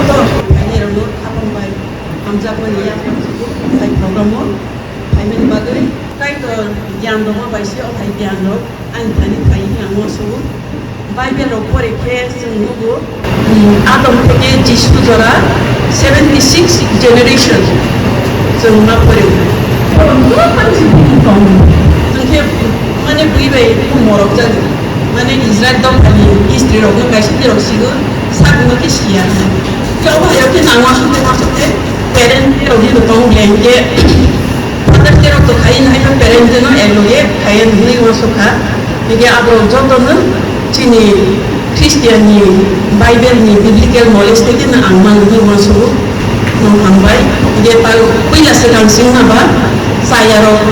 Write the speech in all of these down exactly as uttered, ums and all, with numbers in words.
To, phainairokno khapang bai hamjakmani yapharjukgo, hai program-o phaimani bagwi Kaitor giyan rwma bai se o hai giyan rok ani thani phai hwnwi ang uansukgo. Bible rok pore khe chwng nugo, um, Adam theke Jisu jora seventy six generation chwng ma pore. Borok buma manwi bini tongo. Chwng khe, mane, bui bai morok jagwi. Mane Israel dophani history rok no kaisa dirok sigo, sakno khe siya. Khe obo hayo khe nang uansuk khe uansuk khe parent rok ni tong le hwnkhe father terok to khai nai parent no ek loge khai nai uansuk kha. Hwnkhe abo joto no chini Christian ni Bible ni biblical knowledge tei khe ang man nai uansuk. Nung hambai. Hingke pal puila swkang singma ba chayarok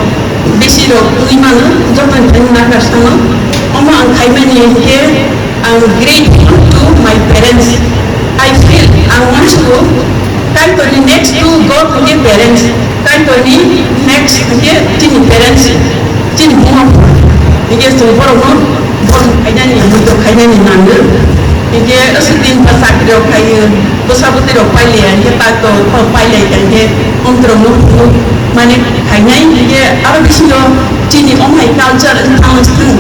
bisi rok twi mano, joto ni thani nakar sano. Omo ang khaimani hingke ang grateful to my parents. I feel ang wansugo Kaitorni next to God hingke parents. Kaitorni next hingke chini parents, chini buma. Hingke chwng borokno bor khainani, muitu khainani nango. Hingke aswk din ba chakri rok khaio. Bwsa bwtwi rok pailai ya, hingke tak to, to pailai kha, hingke omtwrwng no phunuk mani khainai, hingke aro bisingo chini omo hai culture wng thangma se thang.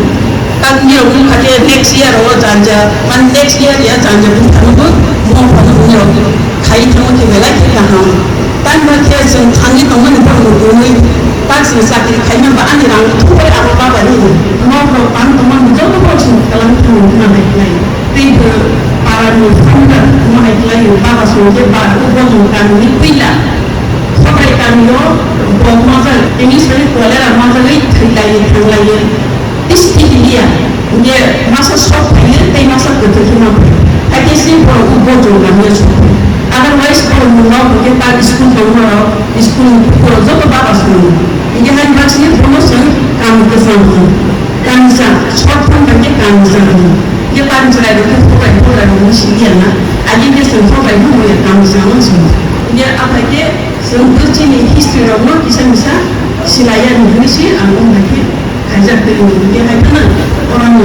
Tamni rok wngkha khe next year o janja, mani next year ya janja bwthano bo, bo phano bini rok khai thangma khe belai khe kaham. Tamni khe chwng thangwi tongmani borok no tongwi tak chwng chakri khaima ba ani rang thumbai abo baba ni nok rok tang tongmani joto borok chwng kwlangwi thangwi hwnna nai khlai. Tei bo parani founder wngma hai khlaio, baba song khe ba, o Bojong kamini puila. Khobrai kamio bo majak, tini sari cholera majagwi thwi laiwi thang laiwi. Tei si thwi liya, hingke masa sok phaiyo tei masa kwthwi khe ma phai. Hakhe se borok o Bojong kamio sok phai. Otherwise borok ni nok hingke ta school tongma rok, school ni bukurok joto baba song. Hingke hai bak sini bono chwng kam kwchang hwn. Kamisa, short form bai khe kamisa hwn. Khe kamisa rai rok khe phobai phobai rok no siliya na. Agi khe chwng phobai phobai kamisa hwn song. Khe aphai khe chwng bwchini history rok no kisa misa silaiya ni hwnwi se ang o hai khe khaijak twi hwnwi khe hai kheno oro ni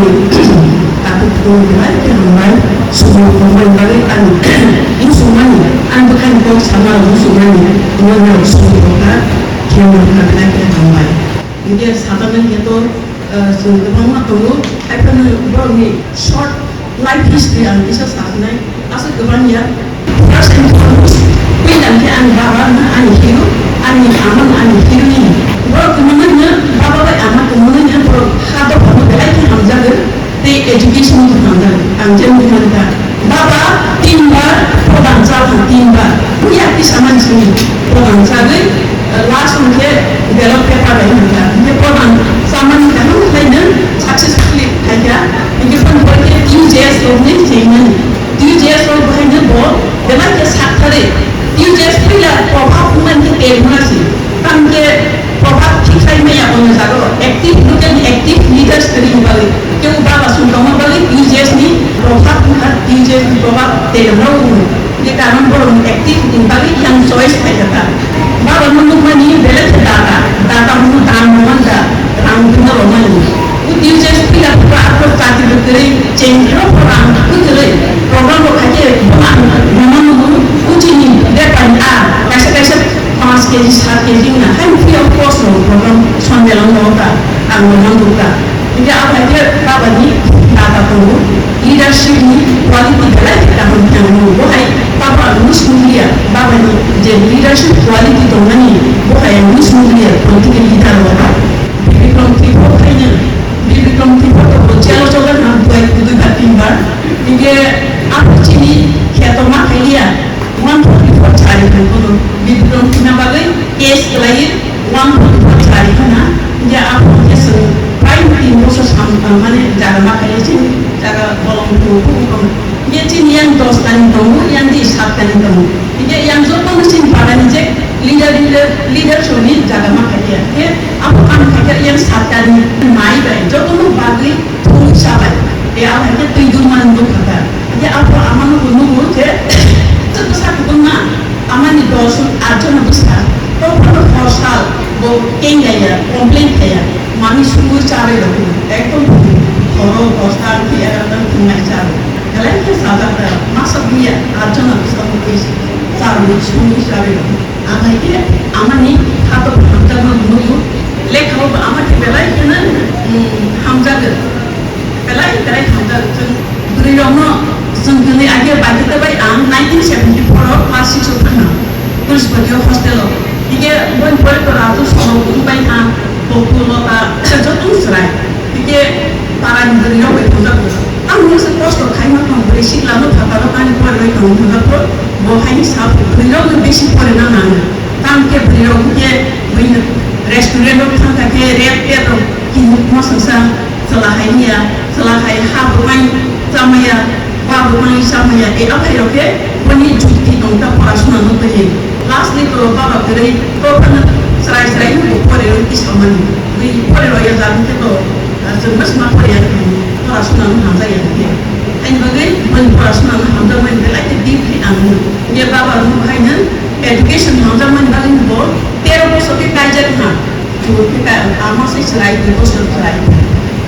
takhuk thung belai khe hambai. Sugo khoroknwi bagwi ani muchungmani, ani bwkhani kok sama rok muchungmani, abo rok sugo kha khe belai khe hambai. Hingke sajaknai hingke to, eh, chwng kwbangma tongo, haiphano borokni short life history ang kisa sajaknai, aswk kwbang ya. First and foremost, puila hingke ani baba no ani hero, ani ama no ani hero ni. Borok kwmwngwi no, baba bai ama kwmwngwi no borok ha dophano belai khe hamjagwi. Tei education ni hamjak ang je wngwi mankha. Baba tinbar prodan chakha, tinbar. Buya kisa mansi prodan chagwi, eh, last hwnkhe ballot paper bai hwnkha. Hwnkhe prodan chamani kaham khlaino successfully khaikha. Hwnkhe phone khe T U J S rokni chairman. T U J S rok bahaino bo belai khe saktharwi. T U J S puila probhab wngmani khe Telangana se. Tamkhe probhab thik khai maya bono jago active, local ni active leaders kwrwini bagwi. Kebo baba song tongma bagwi T U J S ni probhab wngkha, T U J S ni probhab Telangana o wng. Je karon borok ni active ni bagwi yang choice khai kha ta. Baba no nukmani belai khe data, data hwnwi dan rwmani da, rang rwna rwmani. T U J S puila pura aphuru chati bwtwrwi cheng rok rang bwtwrwi program rok khaikhe buma buma nukgo uchini bepari a kaisa kaisa panch K G, sat K G wngna hai free of cost no program sondelang no ta ang no mandukha. Hingke abo hai khe baba ni data tongo, leadership ni quality belai khe kaham khe ang nukgo hai baba ang nus nukliya baba ni je leadership quality tongmani bo hai ang nus nukliya political leader rok. Bikrom Tripura khaina, Bikrom Tripura to bo jail o chokha na, duai kudui ba tinbar. Hingke aphuru chini kheto ma khailiya, one forty four chari khan kono Bikrom thwina bagwi case khlaiwi one forty four chari khana. Hingke aphuru khe chwng prai tin bosor sam, mane jaga ma khailiya chini jaga bolong thwng khe chini yang dos tani tongo, yang di sat tani tongo. Hingke yang joto no chini para ni je leader, leader, leader soni jaga ma khaikhe. Khe abo kam khaikhe yang sat tani mai bai joto no bagwi thung sa bai. Khe abo khaikhe twi dun man nuk kha. Khe abo ama no bo nugo je chwng sa kubun ma ama ni dos at jona bwsa. To phano hor sal bo keng ya ya, complain kha ya. Mami sungur chare rok ekdom horo dos ta ki era ta thung nai chare. Belai khe sajak da, masa buya, atjona bwskango tei charwk song hisabe rok. Ang hai khe amani kha to phamjakma nugo, lekha o bo ama khe belai kheno, um, hamjago. Belai, belai hamjago. Chwng bwrwi rokno, chwng tini age bai khe bai ang nineteen seventy-four o class six o thangna. Police body o hostel o. Hingke boni pore to Raju Solo wngpai ha, Boku Lota, joto chwrai. Hingke para ni bwrwi rok bai thangjago. Ang nung se kosto khai ma tong bwrwi sikla no phataro kani pore roi tong thangjago. Bo hai ni sa bwrwi rok no besi pore na nango. Tang ke bwrwi rok hingke bwrwi restaurant rok thang kha khe rep tep rok kinuk ma sangsa. Chwla hai hiya, chwla hai ha bo mai chamaya, ba bo mai chamaya, e aphai rok khe boni jukti tong ta porasuna no twi. Last ni to baba kwrwi to phano chwrai chwrai no bo pore rw twi samani. Twi pore rw ya jani khe to, ah, chwng bwsma pore ya khe porasuna no hamjak ya khe. Ani bagwi boni porasuna no hamjak mani belai khe deeply ang no. Ye baba no hai no education hamjak mani bagwi bo tero bosor khe kaijak ha. Chwng khe ka-, ama se chwrai, dui bosor chwrai.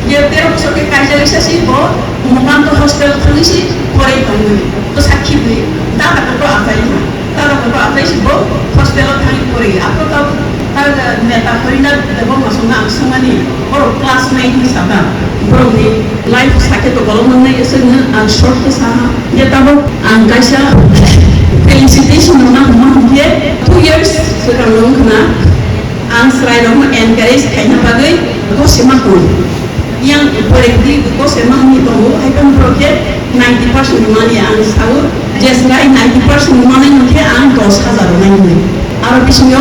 Ye tero bosor khe kaijagwi sa si bo Umakanto hostel thangwi si poroi tongwi. To sakhi bwi, dada koto achai na. Dada koto achai si bo hostel o thangwi poroi. Apo to ta neta Harinath Debbarma songno ang swngmani, borok class nine ni saka. Borokni life sakhe to kolom nang nai, aswkno ang short khe sa ha. Ye tabok ang kaisa felicitation rwna hwnma hwnkhe two years swkang wngkhna. Ang chwrairokno encourage khaina bagwi gosima tongo. Yang pore di gosima hwnwi tongo, hai phano borok khe ninety percent ni mani ang sao, je chwrai ninety percent ni manai no khe ang dos hajar rwnai hwnwi. Aro bisingo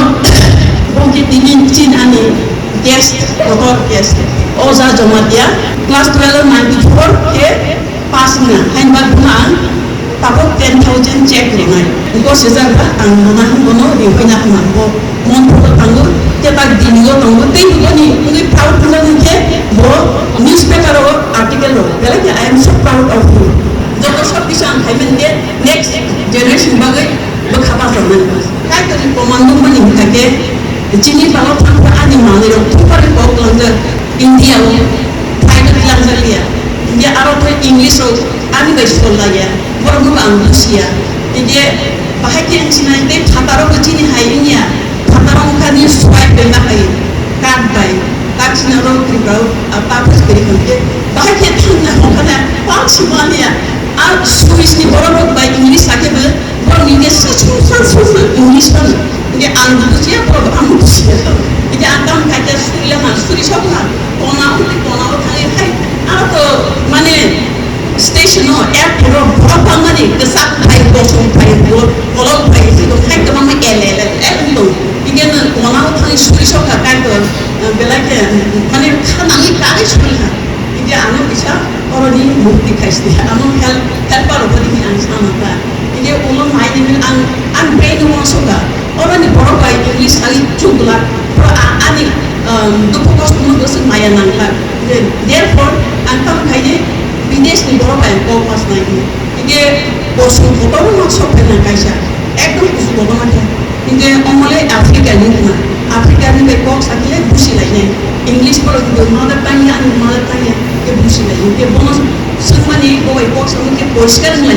bo khe tini chin ani guest, kotor guest, Oja Jomatia, class twelve o ninety four khe pass wngna, hainba buma ang tabok ten thousand check rwnai. Gosijak ba ang nana hwnwi bono ringkhoina hwnna bo monthok o tango, tei tak dini o tango, tei boni wngwi proud wngjaknai khe bo newspaper o article rok, belai khe I am so proud of you. Joto sob kisa ang khaimani khe next generation bagwi bwkha bachormani. Kaitorni command wngmani hwnkha khe chini balo thangkha ani manwirok thumphari kok langjak. India o private langjak liya. India aro khe English rok ani bai sol laiya. Borok no ang busia. India bahai khe ang sinai tei phataro bo chini hai wngya. Phataro wngkha ni swai bai ma hai. Card bai. Card sina ro Tripura o, ah, publish kari hwnkhe. Bahai khe thangna hwnkha na. Pal sima liya. A Swiss ni borok rok bai English sakhe bo. Borok ni khe sasung sasung English phano. Hingke ang bujiya, borok ang bujiya. Hingke ang tamo khaikhe suriya ma, suri sok ma, kona hwnwi kona o thangwi hai. Ang to mane station o airport o borok bangmani kwchak phai, kosong phai, bo-, kolok phai, hwnwi tong khai kwbangma L L L L wngwi tong. Hingke nwng kona o thangwi suri sok kha kaitor, belai khe mane kha nangwi kagwi suri kha. Hingke ano kisa oroni mukti khaiste, ano help, helper rok hwnwi ang sana kha. Hingke ulo mai ni ang, ang brain no wansukha. Oroni borok bai English sai chukla, pro a-, ani, um, dukhu kosto no bwswk maya nangkha. Therefore, ang tamo khaide bidesh ni borok bai kok mas nai. Hingke bosong kotor no sok phai nang kaisa. Ekdom kusu kotor ma khe. Hingke omole Africa ni khna. Africa ni bai kok sakile busi lainai. English poro hingke mother tongue ya, ani mother tongue ya, hingke busi lai. Hingke bono swngmani bo bai kok swngmani khe poriskar wng lai.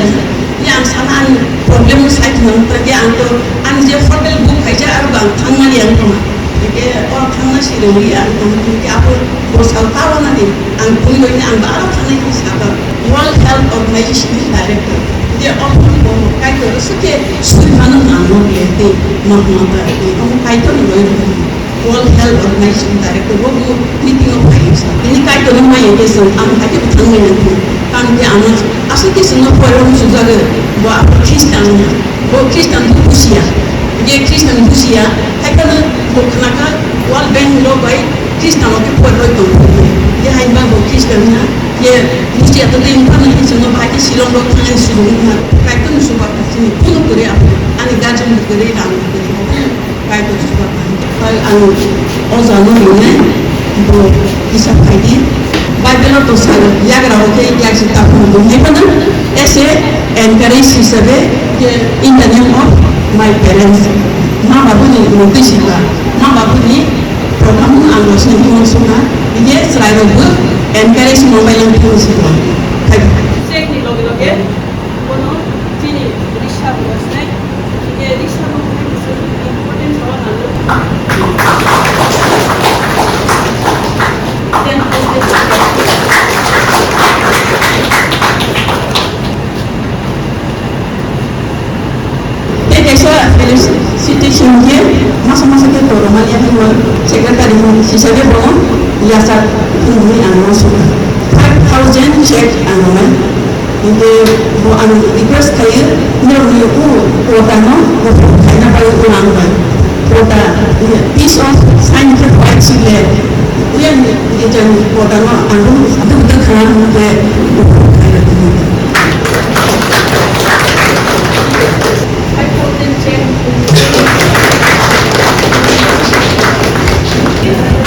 Hingke ang sana ani problem no sai thwna nukha khe ang to ani je hotel book khaijak aro bo ang thangmani ang tongma. Hingke o thangna sirwi ang tongma hingke abo bo sao ta wanani ang twi loini ang ba aro thangnai hwnwi sakha. World Health Organization ni director. Hingke ophani bo kaitor sukhe suri mano ang no khe tei ma hwnma ba tei omo kaitor ni loi rw. World Health Organization director bo bo meeting o phai sa. Tini kaitor no maya khe chwng ang hai khe bwthang maya khe. Tamo khe ano aswk khe chwngno pore rw sujagwi bo abo Christian wngya. Bo Christian bo busia. Je Christian busia, hai phano bo khna kha World Bank rok bai Christian rok khe pore rw tong. Je hai ba bo Christian wngya. Je busia to tei wngphano khe chwngno bahai khe Shillong rok thangani sujagwi wngkha. Kaitor ni chubachu chini phunuk kwrwi abo ani guardian ni kwrwi rang ni kwrwi. Kaitor chubachu. Ang o jano rinai bo kisa phaidi. Bible o to sal yagra o khe yakjik takhum bo hai phano as a encourage hisabe in the name of my parents. Ma babu ni mukti sikha, ma babu ni program ang rosni himo suna, ye chwrai rok bo encourage mo bai lang himo sikha. Hai. Sek ni loge loge. Secretary hisabe bo yasa phunugwi ang uansukha. Five thousand check ang rwnai. Hinkhe bo ang request khaio, norokni o kota no bo khaina pai ulang bai. Kota, piece of sign khe pai chile, yang ejang kota no ang duk duk kha hinkhe.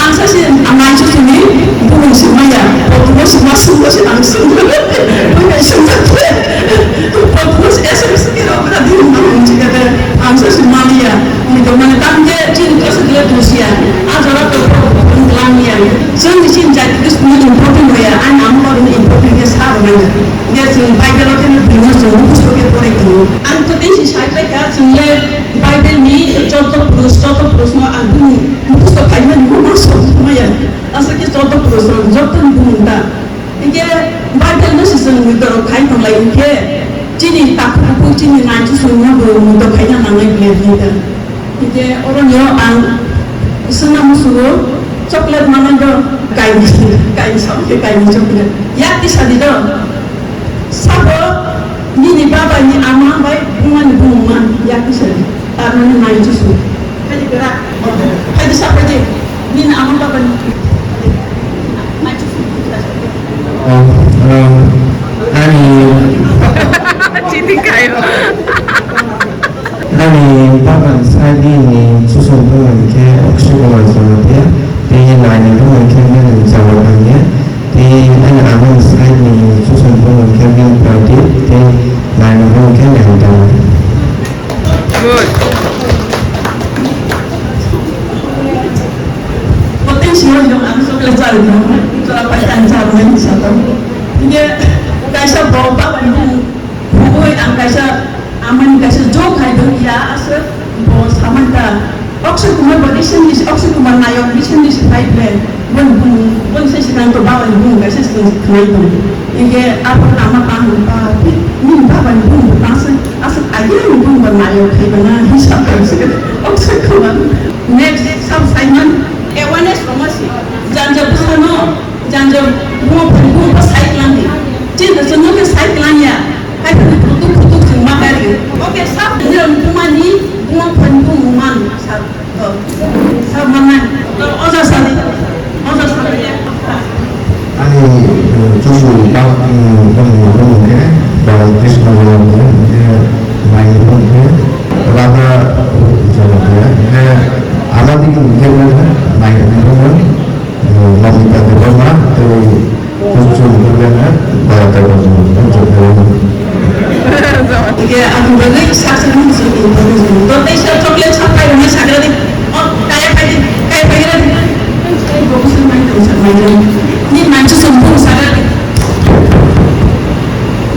Ang sachi ang naichu simi bumung sima ya, potumo sima sungbo se ang sungbo. Bumung sima potumo S M C ke rok na din bumung sima ke ang sachi mani ya. Ni to mane tam ke chin ko se dia tusia. A jora to ko ko lang ya. Jeng ni chin jati ke simi important ya. Ang am ko ni important ke sa ba ya. Dia sing bai ke lo ke ni bumung sungbo ko ke pore ko. Ang to tin si sai pe ka sing le. Bible ni joto purush, joto purush no ang bini mukhusto khaimani mukhusto maya. Aswk khe joto purush no joto ni bumung ta. Hinkhe Bible no se chwng mui dorok khai tonglai hinkhe chini takhuk bukhuk chini naichu songno bo mui dor khaina nangnai bile hinta. Hinkhe oro ni o ang swngna musugo chocolate manai do kaini, kaini sok khe kaini chocolate. Yak tisa di do. Sabo nini baba ni ama bai buma ni bumung ma yak tisa di. Tarmani naichu su. Phaidi kera. Phaidi sa phaidi. Nini ama baba ni. Naichu su. Um, um, ani Cheating kayo. Ani baba ni sadi ni chuson bumung khe Akshay Kumar Jamatia, tei nani bumung khe Melen Jamatia, tei ani ama ni sadi ni chuson bumung khe Melen Pradip, tei nani bumung khe Nandana. Good. Potential dong, ang chocolate charwi dong, chocolate paisa ang charwi dong, sa dong. Hinkhe kaisa bo baba ni bumung, bugui ang kaisa amani kaisa joke hai dong ya, aswk bo samanta. Akshay Kumar bo recently, Akshay Kumar nayok recently se phai ble, bon bumung, bon se sikang to baba ni bumung kaisa sikang khnai dong. Hinkhe abo ama tang ba, ni baba ni bumung tang se, aswk agi ni bumung ba nayok khai bana, hisab kang se, Akshay Kumar. Next, sab Simon, awareness roma si, janja bwsano, janja bungo phai bungo sai klang di. Chin da chwngno khe sai klang ya, hai phai phutuk phutuk chwng ma kari. Okay, sab ni ram buma ni bungo phai bungo man, sab, sab man nai. Oja sali, oja sali. Ani, eh, chuchu bak, mm, bumung, bumung khe, Bal Krishna Jamatia, hwnkhe, Mai bumung khe, Radha Jamatia, hwnkhe, ama digi hwnkhe, Mai bumung, eh, Namita Debbarma, tei chuchu hwnkhe, Bal Debbarma, hwnkhe, Hingke ang bagwi sak sak nung sini information. Dotei sa chocolate sa pai rwna sagra di. O, kaya pai di, kaya pai gra di. Bo kusur mai tong sak mai tong. Ni manchu sum bung sagra di.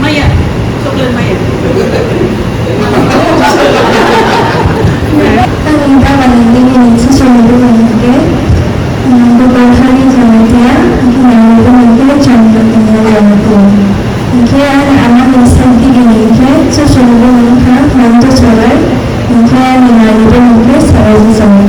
Maya, chocolate maya. Ang baba ni nini ni chuchu ni bumung hingke, mm, Bupal Thani Jamatia, hingke nangni bumung hingke Chandra Kumar Jamatia. Hingke ani ama ni side digi ni hingke chuchu ni bumung wngkha Nanda Cholai, hingke ani nai ni bumung hingke Saraji Cholai.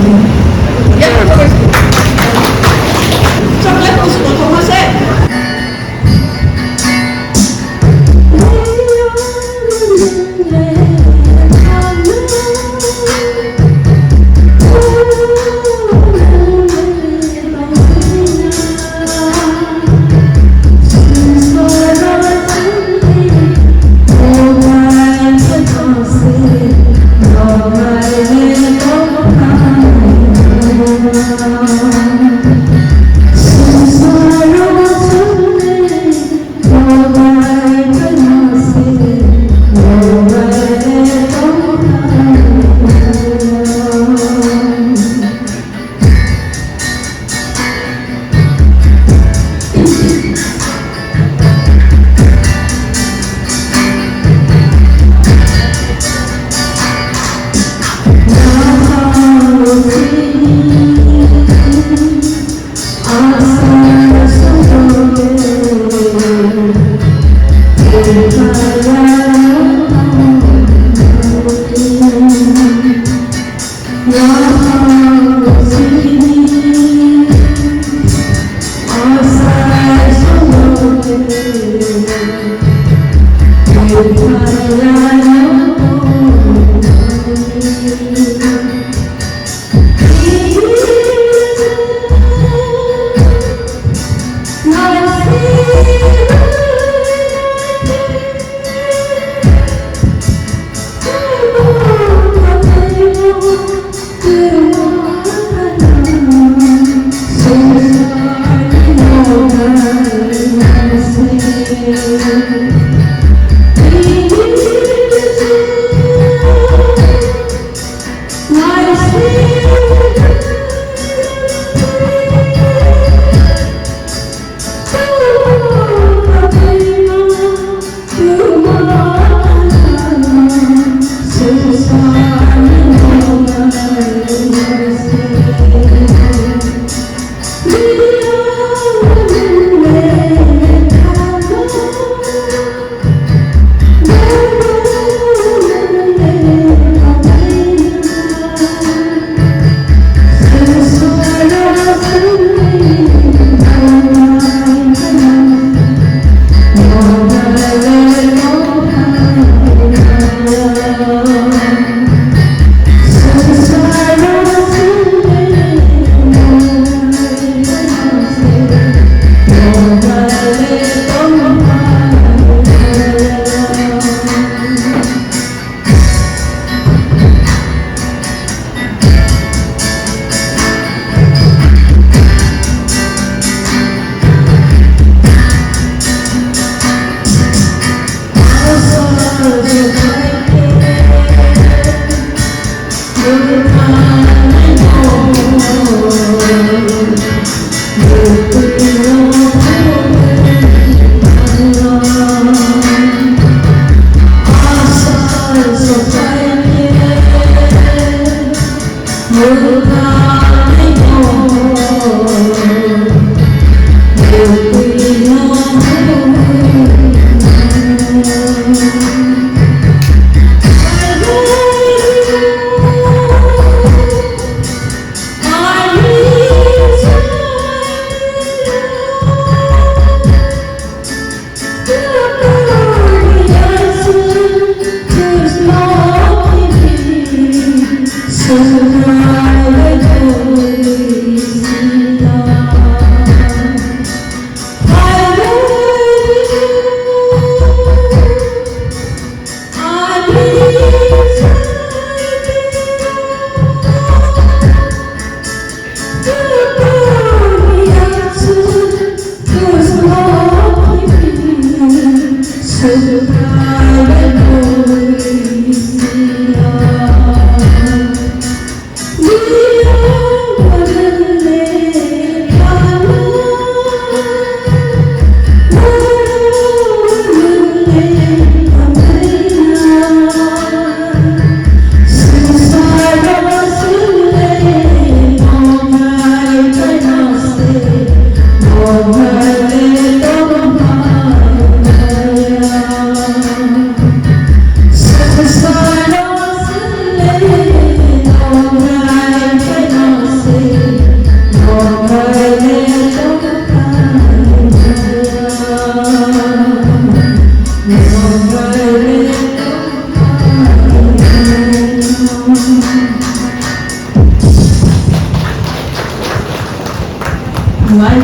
Hambai,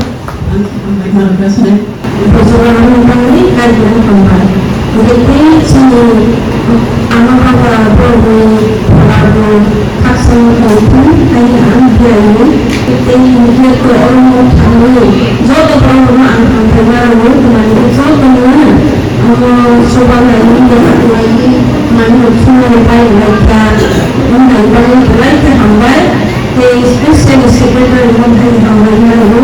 ang hambai ma rwkha sini. Bujura ang nangni kaitor hambai. Jadi sini ama baba bongni phalabo khaksa wngkha wngkha, haini ang biyani tei nini ko oro thangwi joto borok rokno ang hambai ma rwo, tei joto no amo soba laini ya laini mani phunani bai laikha, wngkha wngkha belai khe hambai. Tei special secretary wngkha hambai ma rwo,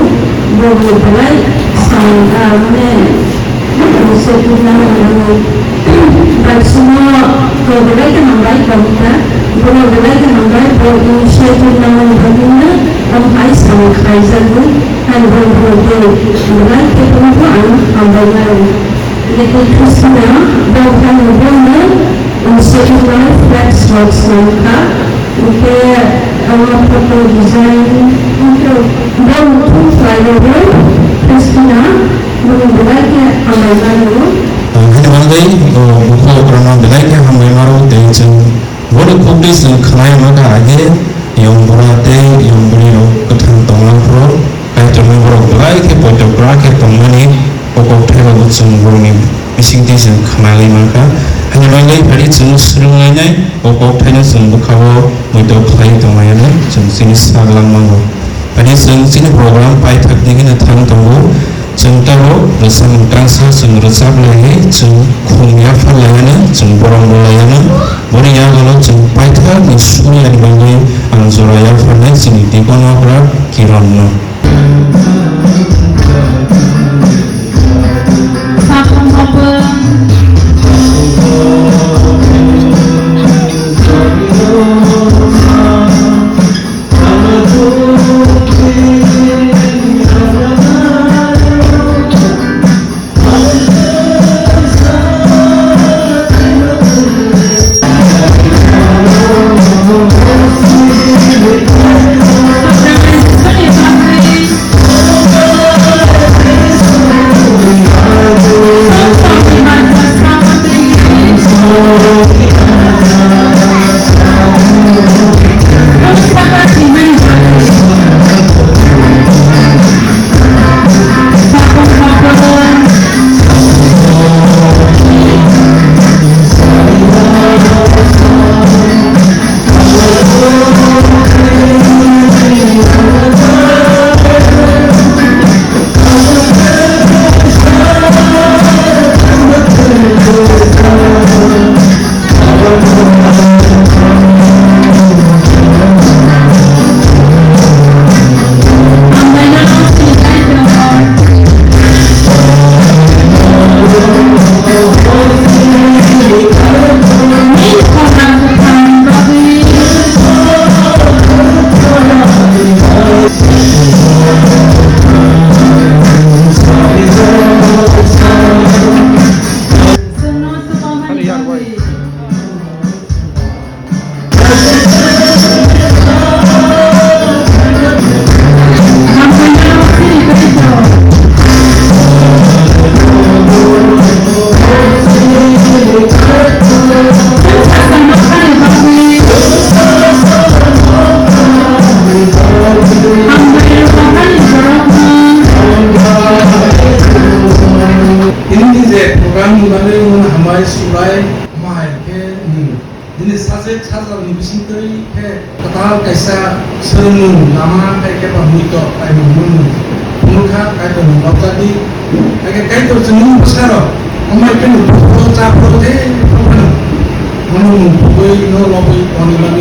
bo belai sam, ah, mane, Secretary nangmani bagwi, bai sumo to belai khe hambai, Kavita, bono belai khe hambai, bo initiative nangmani bagwino, omo hai samung khlaijagwi, hai bo, bo, bo, belai khe tongbo ang hambai mano. Tei Christina, bo hai bono, um, second life flex works nangkha, hwnkhe, omo photo design, hwnkhe, bo muthung khlaiwi, Christina, Nini belai khe hambai mano. Hwnwi bagwi, o, bukhuk rokno belai khe hambai mano, tei chwng bono khukti chwng khwnai ma kha, age yong bura tei yong bwrwi rok kwthang tongma phuru Kaitorni borok belai khe poito kwrak khe tongmani o kokthairokbo chwng borokni bisingtwi chwng khwnalai man kha. Hwnwi bagwi phari chwng swrwnglainai o kokthaino chwng bwkha-o muitok khlai tongmani chwng chini sak langmango. Ani chwng chini program paithak ni hwnwi thang tongo. Chwng tabuk rwchapmung tangsa chwng rwchap laiwi chwng khum yaphar laiano chwng borom rw laiano. Boni yagulo chwng paithak ni suri ani bagwi ang jora yapharnai chini dikon okra Kiron no. Ini je program ni bagwi mung hambai subai mai khe, hmm. Nini sajwk sajwk ni bisingtwi khe kwtal kaisa swrwngmung lama hai khe ba muitok kaimung mung phunukha Kaitor ni bapjadi. Hai khe Kaitor chwngno bwsarok amai khe no buphuru chaphuru je phano omo mung pugwi no lobwi tongwi mano.